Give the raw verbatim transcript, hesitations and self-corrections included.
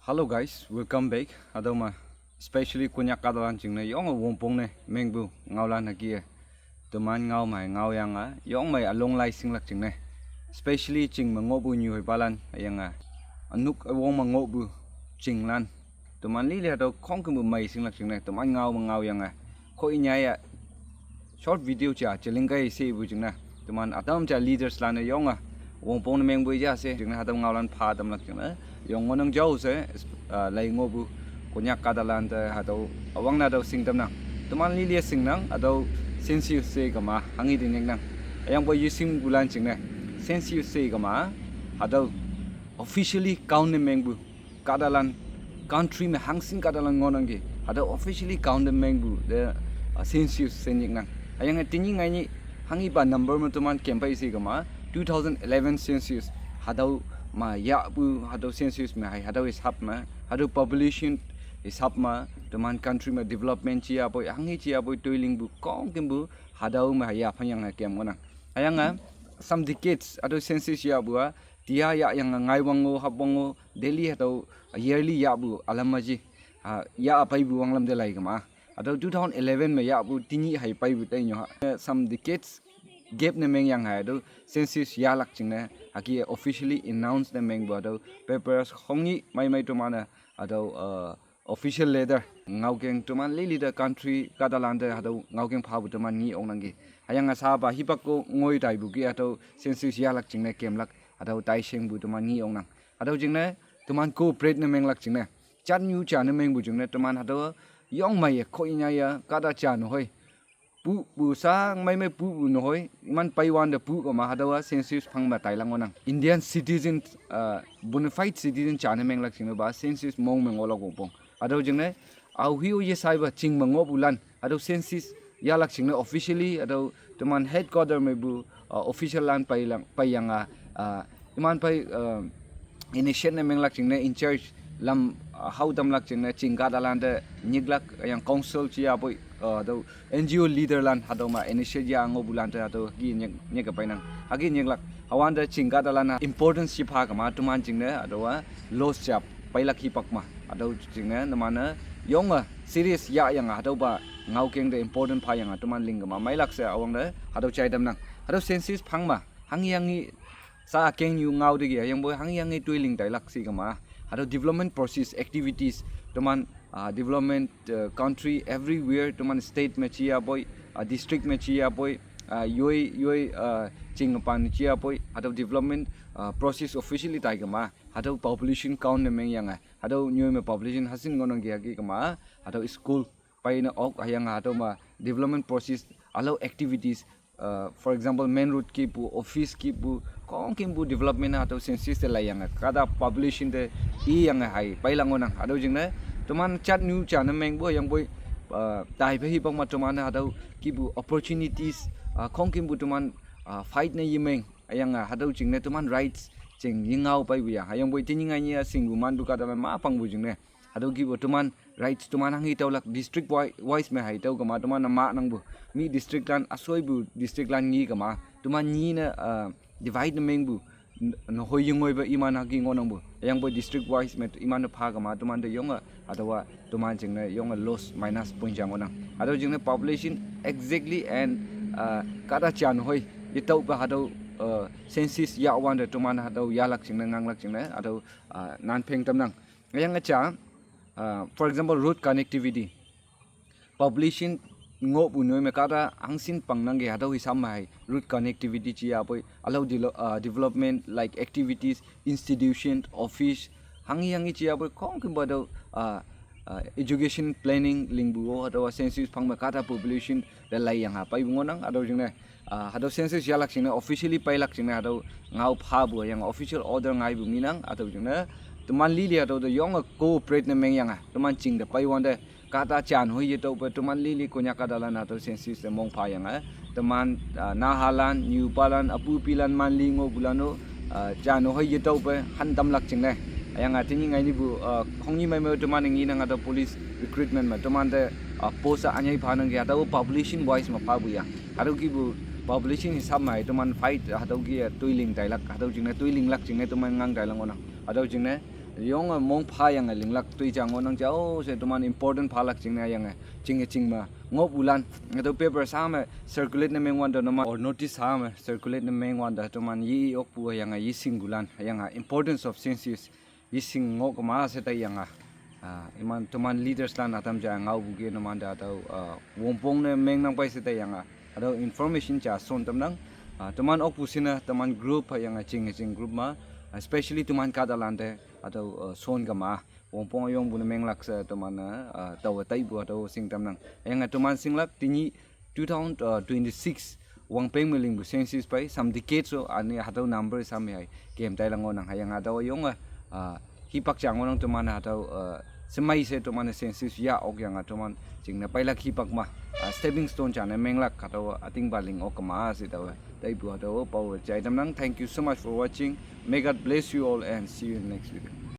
Hello guys, welcome back. Hatüo ma, especially Konyak kahtalan jingne yonge wongpong ne mengpu ngaolan hüke. Teman ngao mei ngao yange, yong mei along lai shinglak jingne. Especially ching me ngohpu nyu hei palan yange. Anuk awong me ngohpu chinglan. Teman lili hatüo khongkümpu mei shinglak jingne. Teman ngao me ngao yange. Khoi nya ya short video ja, jeling kai shepu jingne. Teman ütam ja leaders lan-e yonge wongpong ne mengpu ja she jingne hatüo ngaolan pha tamlak jingne. Yong ngohnang jao she, ah, lai ngohpu Konyak kahtalan te hatüo üwangne hatüo shing tamnang. Teman lili shingnang, hatüo census she kema, hanghi te nyiknang. Hüyangpoi yeshingpulan jingne. Census she kema, hatüo officially count ne mengpu kahtalan, country me hangshin kahtalan ngohnangki. Hatüo officially count ne mengpu te, ah, census she nyiknang. Hüyange tenyih ngainyi hanghipa number me teman kempei she kema, two thousand eleven census. Hatüo ma yahpu, hatüo census me hei, hatüo hisap me, hatüo population hisap me, teman country me development jiyapoi, hanghi jiyapoi, toilingpu, khongkümpu, hatüo me hei ya phanyang hei kem ngohnang. Hüyange, some decades, hatüo census yahpu a, tia yahyange ngaiwang-o, hapwang-o, daily hatüo yearly yahpu ülam ma ji, ah, yah peipu wanglam te lai kema. Hatüo two thousand eleven me yahpu tenyih hei peipu teinyo ha. Some decades gap ne mengyange hatüo census yahlak jingne, hüke officially announce ne mengpu hatüo papers hongnyih mei mei teman-e hatüo, uh, official letter ngaokeng teman lili te country kahtalan te hatüo ngaokeng phapu teman ngi ongnangki. Hüyange sapa hipak ko ngoi taipu ki hatüo census yahlak jingne kemlak hatüo taishengpu teman ngi ongnang. Hatüo jingne teman cooperate ne menglak jingne, jatnyu ja ne mengpu jingne teman hatüo yong mei ye khoi nya ya kahta ja nehoi pupu sang mei mei pupu nehoi, iman peiwante pu kema hatüowa census phang me tailang ngohnang. Indian citizen, uh, bona fide citizen ja ne menglak jingnepa census mong me ngohlak wongpong. Hatüo jingne, aohe-o yeshaipa ching me ngohpulan, hatüo census yahlak jingne officially, hatüo teman headquarter mepu, uh, official lan peilang, peiyange, uh, iman phei, uh, initiate ne menglak jingne in charge lam, uh, hao tamlak jingne ching kahtalan te nyiklak yang council jiyapoi, uh, hatüo N G O leader lan hatüo ma initiate ya ngohpulan te hatüo hüke nyik, nyike peinang. Hüke nyiklak. Hüwante ching kahtalan importance shipha kema teman jingne hatüowa loss ja peilak hipak ma. Hatüo jingne numan-e yonge serious yahyange hatüopa ngaokeng te important phayange teman ling kema meilak she üwangne hatüo jai tamnang. Hatüo census phang me hangyange sa kengnyu ngao teki, hüyangpoi hangyange toiling tailak she kema. Hatüo development process activities, teman, ah, development, uh, country everywhere, teman state me jiyapoi, ah, district me jiyapoi, ah, yoi, yoi, ah, chingpan jiyapoi, hatüo development, ah, process officially tai kema. Hatüo population count ne mengyange. Hatüo nyoi me population hashin ngohnangki hüke kema. Hatüo school peine ok hüyange hatüo ma development process ülao activities, uh, for example, main road kihpu, office kihpu, khongkümpu development hatüo census te laiyange, kahta population te iyange hei peilang ngohnang. Hatüo jingne, teman jatnyu ja ne mengpu, hüyangpoi, uh, taipe hipak ma teman hatüo kihpu opportunities, uh, khongkümpu teman, uh, fight ne yemeng, hüyange hatüo jingne teman rights jing yengao peipu ya. Hüyangpoi tenyih ngainyi a shingpu manpu kahtalan ma pangpu jingne. Hatüo kihpu teman rights teman hanghi taolak district wi-, wise me hei tüo kema teman-e mahnangpu. Mi district lan, üshoipu district lan ngi kema. Teman ngi ne, uh, divide ne mengpu. N-, nehoi yengoipe iman hüke ngohnangpu. Hüyangpoi district wise me iman-e pha kema teman te yonge, hatüowa teman jingne yonge loss minus point ja ngohnang. Hatüo jingne population exactly and, uh, kahta ja nehoi yetaope hatüo, uh, census yahwante teman hatüo yahlak jingne nganglak jingne hatüo, uh, nan pheng tamnang. Hüyange ja, uh, for example, road connectivity. Population ngohpu nyoi me kahta hangshin pangnangki hatüo hisap me hei road connectivity jiyapoi, ülao delo-, uh, development like activities, institution, office, hanghi hanghi jiyapoi khongkümpu hatüo, uh, uh, education planning lingpu-o hatüowa census phang me kahta population te laiyange peipu ngohnang. Hatüo jingne, ah, hatüo census yahlak jingne officially peilak jingne hatüo ngao phapu hüyange official order ngaipu ngenang. Hatüo jingne teman lili hatüo te yonge cooperate ne mengyange teman ching te peiwante kahta ja nehoi yetaope teman lili Konyak kahtalan hatüo census te mong phayange, teman, ah, nahalan, nyupalan, apupilan, manli ngohpulan-o, ah, ja nehoi yetaope han tamlak jingne. Hüyange tenyih ngainyipu, ah, khongnyih mei me teman-e ngenang hatüo police recruitment me temante, ah, post-a ünyei phanangki hatüo population wise me phapu ya. Hatüo kihpu population hisap me hei teman fight hatüo kih-e toiling tailak, hatüo jingne toilinglak jingne teman ngang tailak ngohnang. Hatüo jingne Yonge mong phayange linglak tui ja ngohnang jao she teman important phalak jingne yange ching ching me ngohpulan. Hatüo paper sa me circulate ne meng wante numan or notice sa me circulate ne meng wante teman ye okpu yange yeshingpulan yange importance of census yeshing ngoh kema she taiyange. Ah, iman teman leaders lan ütam ja ngaopu ke numan te hatüo, ah, wongpong ne mengnang pei she taiyange. Hatüo information ja shon tamnang. Ah, teman okpu shinne teman group yange ching ching group me, especially teman kahtalante hatüo, ah, shon kema. Wongpong üyongpu ne menglak she teman-e, ah, taowe taipu hatüo shing tamnang. Yange teman shinglak tenyih two thousand twenty-six wangpeng me lingpu census pei some decades o üne hatüo number sam hei kem tailang ngohnang. Hüyange hatüo üyonge, ah, hipak ja ngohnang teman hatüo, ah, shemei she teman census yah okyange teman jingne peilak hipak me, ah, stepping stone ja ne menglak hatüo ütingpa ling ok kema she taowe taipu hatüo paowe jai tamnang. Thank you so much for watching. May God bless you all and see you in next video.